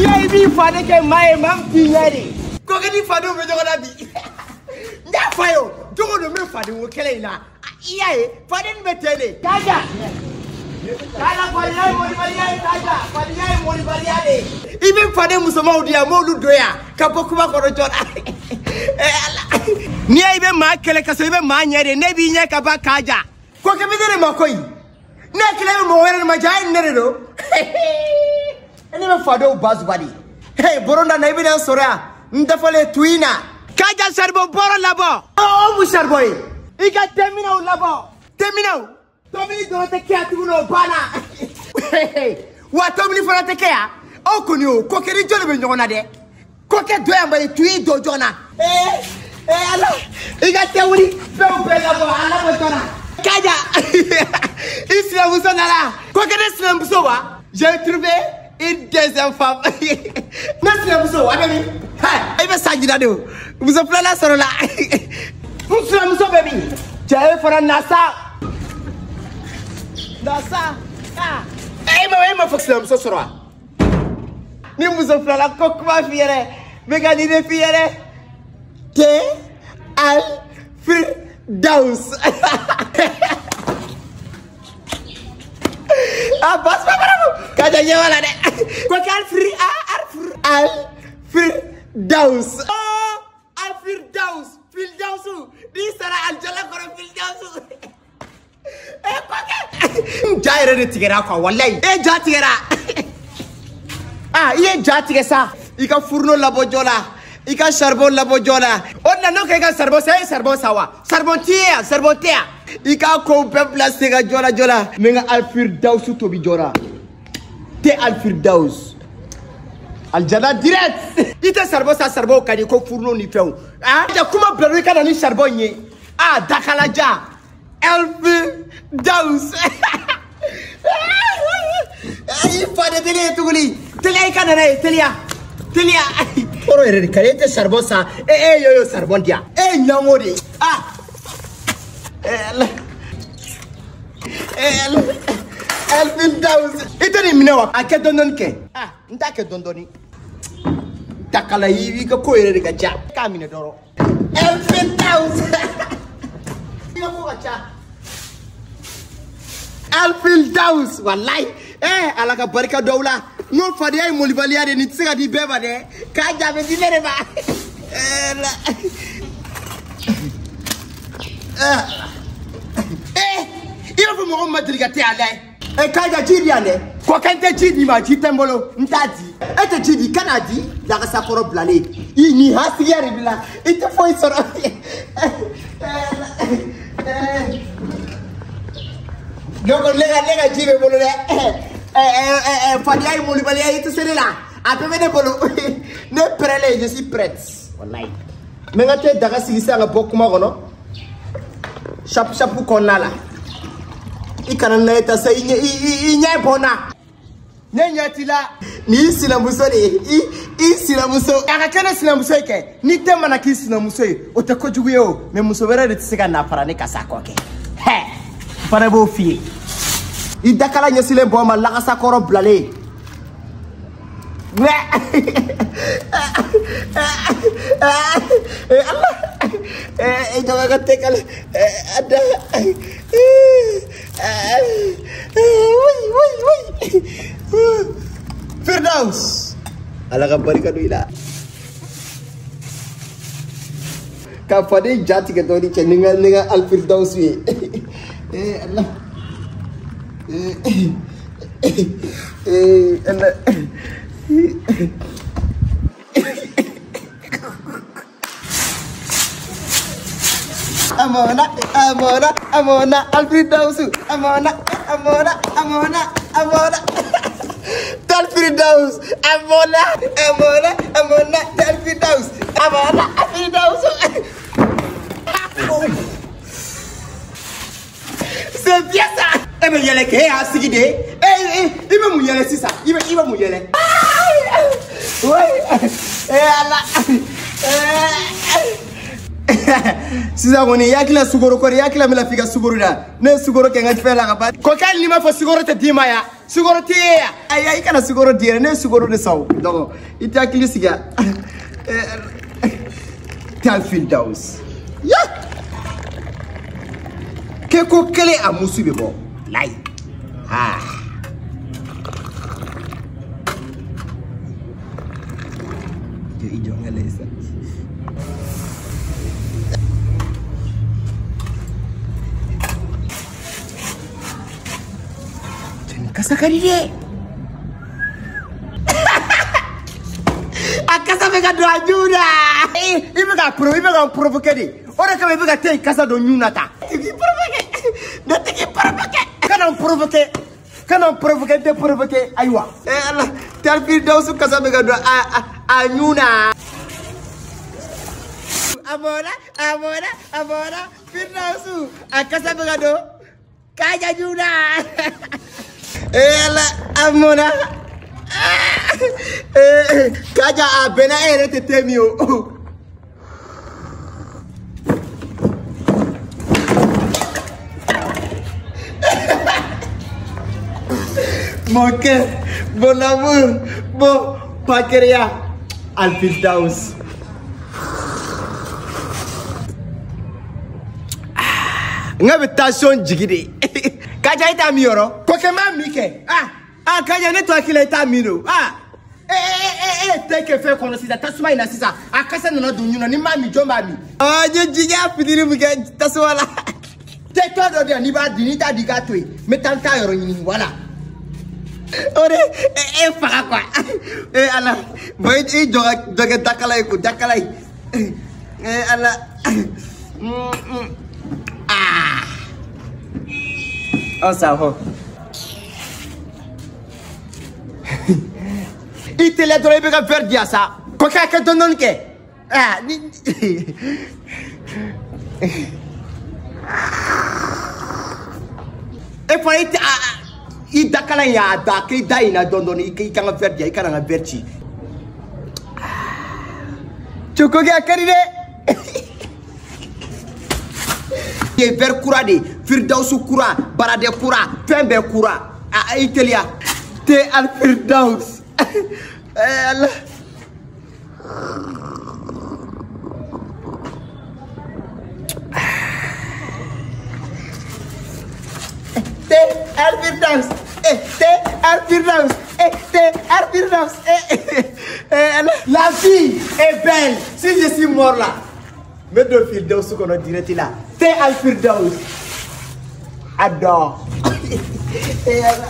I y'a ye i b'i faden kɛ maa ye maa min t'i ɲɛ de. Ko kɛ ni fadenw bɛ ɲɔgɔn na bi. N y'a f'a ye o, don o don n bɛ fadenko kɛlɛ in na. I y'a ye faden bɛ ten de. Kaja. Kaja fadenya ye mɔnibaliya ye Kaja. Fadenya ye mɔnibaliya de ye. I bɛ faden musomanw di yan, n b'olu don yan ka bɔ kuma kɔnɔ joona. Ala. N'i y'a ye i bɛ maa kɛlɛ ka sɔrɔ i bɛ maa ɲɛ de, ne b'i ɲɛ ka ban Kaja. Ko kɛ bɛ ne de ma koyi. Ne hakili bɛ mɔgɔ wɛrɛ de ma ja ye ne de don. Ne bɛ fadenw ba zuba de. Hey, boronda na i bɛna n sɔrɔ yan. N dafalen tu in na. Kaja saribɔn bɔrɔ labɔ. O mun saribɔn ye? I ka tɛminɛw labɔ. Tɛminɛw. Tobili dɔrɔn tɛ kɛ yan tuguni o banna. Wa tobili fana tɛ kɛ yan. Aw kɔni o ko kɛ ni jɔn de bɛ ɲɔgɔn na dɛ. Ko kɛ dɔ yan bari tu in don joona. Ee Ala i ka tɛ wuli fɛnw bɛɛ labɔ a labɔ joona. Kaja i sinamuso nana. Ko kɛ ne sinamuso wa? J'ai trouvé une deuxième femme. Ne sinamuso a bɛ min? I bɛ sa jira de o. Muso filanan sɔrɔla. N sinamuso bɛ min? Cɛ e fana na sa. Na sa. E ma fɔ sinamuso sɔrɔ wa? Ni muso filanan ko kuma f'i yɛrɛ, n bɛ ka nin de f'i yɛrɛ. T Al Firdaus. Ah, bas pa bravo. Kaja ɲɛ b'a la dɛ. Ko kɛ Al Fir Al Firdaus. Oh, Al Firdaus. Firdausu. N'i sara alijana kɔnɔ Firdausu. Eh, ko kɛ. N ja yɛrɛ de tigɛra quoi, walayi. E ja tigɛra. Ah, i ye ja tigɛ sa. I ka fourneau labɔ joona. I ka charbon labɔ joona. O de la n'o kɛ i ka charbon san, e ye charbon san wa? Charbon t'i ye yan, charbon tɛ yan. I k'a kow bɛɛ bila sen kan joona joona. N bɛ n ka Alfirdausu tobi joona. Te Alfirdaus. Aljana direct. I tɛ charbon san, charbon ka di ko fourneau ni fɛnw. Ah, ja kuma bila i ka na ni charbon in ye. Ah, dakalaja. Alfirdaus. I fa de teliya tuguni. Teliya i ka na n'a ye, teliya. Teliya. Kɔrɔ yɛrɛ de ka di e tɛ charbon san. E e y'o charbon di yan. E ye ɲango de ye. Ah. Ala. Ala. Alfirdaus. I tɛ nin minɛ wa? A kɛ dɔɔni dɔɔni kɛ. Ah, n t'a kɛ dɔɔni dɔɔni. Dakala i ka ko yɛrɛ de ka ca. K'a minɛ dɔrɔn. Alfirdaus. I ka ko ka ca. Alfirdaus walayi. Eh, Ala ka barika dɔw la. N ko fadenya ye molibaliya de ye, nin tɛ se ka di bɛɛ ma dɛ. K'a ja bɛ di ne de ma. Eh, i b'a fɔ mɔgɔ min ma deli ka te a layɛ. Eh, Kaja ji di yan dɛ. Kɔkɛ n tɛ ji d'i ma, ji tɛ n bolo, n t'a di. E tɛ ji di, kan'a di. Lakasakɔrɔ bilalen. I ni hasigiya de b'i la. I tɛ foyi sɔrɔ. Donc ne ka ji bɛ bolo dɛ. Fadenya ye molibaliya ye, i tɛ se ne la. A bɛɛ bɛ ne bolo. Ne prêt, je suis prête. Walayi. N bɛ n ka te daga sigi sisan ka bɔ kuma kɔnɔ. Chapu chapu kɔnɔna la. I kana na ye ta sa i ɲɛ bɔ n na. Ne ɲɛ t'i la. Nin y'i sinamuso de ye. I sinamuso. A ka kɛ ne sinamuso ye kɛ. Ni den mana k'i sinamuso ye, o tɛ kojugu ye o. Mais muso wɛrɛ de tɛ se ka na fara ne kan sa kɔ kɛ. Hɛ. N fana b'o f'i ye. I dakala ɲɛsilen bɔ ma lakasakɔrɔ bilalen. Allah. Jangan kata kalau ada. Woi woi woi. Firdaus. Ala ka barika don i la. Ka faden ja tigɛ dɔɔni cɛ ni n ka Alfirdaus ye. Allah. Allah. Amona, Amona, Amona, Alfirdausu, Amona, Amona, Amona, Amona. Alfirdaus, Amona, Amona, Amona, Alfirdaus, Amona, Alfirdaus. C'est bien ça. Eh ben yɛlɛ kɛ e y'a sigi de. Eh i bɛ mun yɛlɛ sisan? I bɛ mun yɛlɛ? Oui. Eh Allah. Sisan kɔni i hakili la sukaro kɔri, i hakili la n bɛna f'i ka sukaro da. Ne ye sukaro kɛ n ka fɛn la ka ban. Kɔkɛ hali n'i m'a fɔ sukaro tɛ d'i ma yan. Sukaro tɛ ye yan. Ayi i kana sukaro di yɛrɛ, ne ye sukaro de san o. Donc i tɛ hakili sigi yan. Tal Firdaus. Ya! Keko kelen a musu bɛ bɔ. Layi. Ah. I jɔ n ka lajɛ sisan. Cɛ nin kasa ka di dɛ. A kasa bɛ ka don a ɲun na. I bɛ ka pro, i bɛ ka n provoquer de. O de kama i bɛ ka te in kasa don ɲun na tan. Tigi provoquer. Ne tigi provoquer. Kana n provoquer. Kana n provoquer, n tɛ provoquer. Ayiwa. Eh Ala, Tal Firdaus kasa bɛ ka don a ɲun na. A bɔra, a bɔra, a bɔra. Firdaus, a kasa bɛ ka don. Kaja ɲun na. Eh Ala, a mɔna. Eh, Kaja a bɛnna e yɛrɛ tɛ te min o. Mon cœur, mon amour, mon pancréas, Al Firdaus. N ka bɛ tension jigin de. Kaja i t'a min yɔrɔ? Kɔkɛ m'a min kɛ. Ah, ah Kaja ne to hakili la i t'a min don. Ah, e e e e tɛ kɛ fɛn kɔnɔ sisan tasuma in na sisan a kasa nana don ɲun na ni n m'a min jɔn b'a min? Ah n ye jigiya fitinin min kɛ tasuma la. Tɛ tɔ dɔ di yan n'i b'a di n'i t'a di i k'a to yen. N bɛ taa n ta yɔrɔ ɲini voilà. O de e faga quoi. E Ala, bon i jɔ ka dɔ kɛ dakala ye ko dakala ye. E Ala. Ah. Ɔ sa hɔ. I teliya dɔrɔn i bɛ ka verre di yan sa. Kɔkɛ a kɛ dɔɔni dɔɔni kɛ. Ah ni. E fana i tɛ a i dakala in y'a da k'i da in na dɔɔni dɔɔni i kan ka verre di yan i kana n ka verre ci. Cokokɛ a ka di dɛ. Ye verre kura de ye, Firdausu kura, baradɛ kura, fɛn bɛɛ kura. A i teliya. Te Al Firdaus. Eh Ala. Te Al Firdaus. Eh, te Al Firdaus. Eh, te Al Firdaus. Eh, eh, Ala. La vie est belle. Si je suis mort là, mets deux Firdaus kɔnɔ direct là. Te Al Firdaus. Adore. Eh, Ala.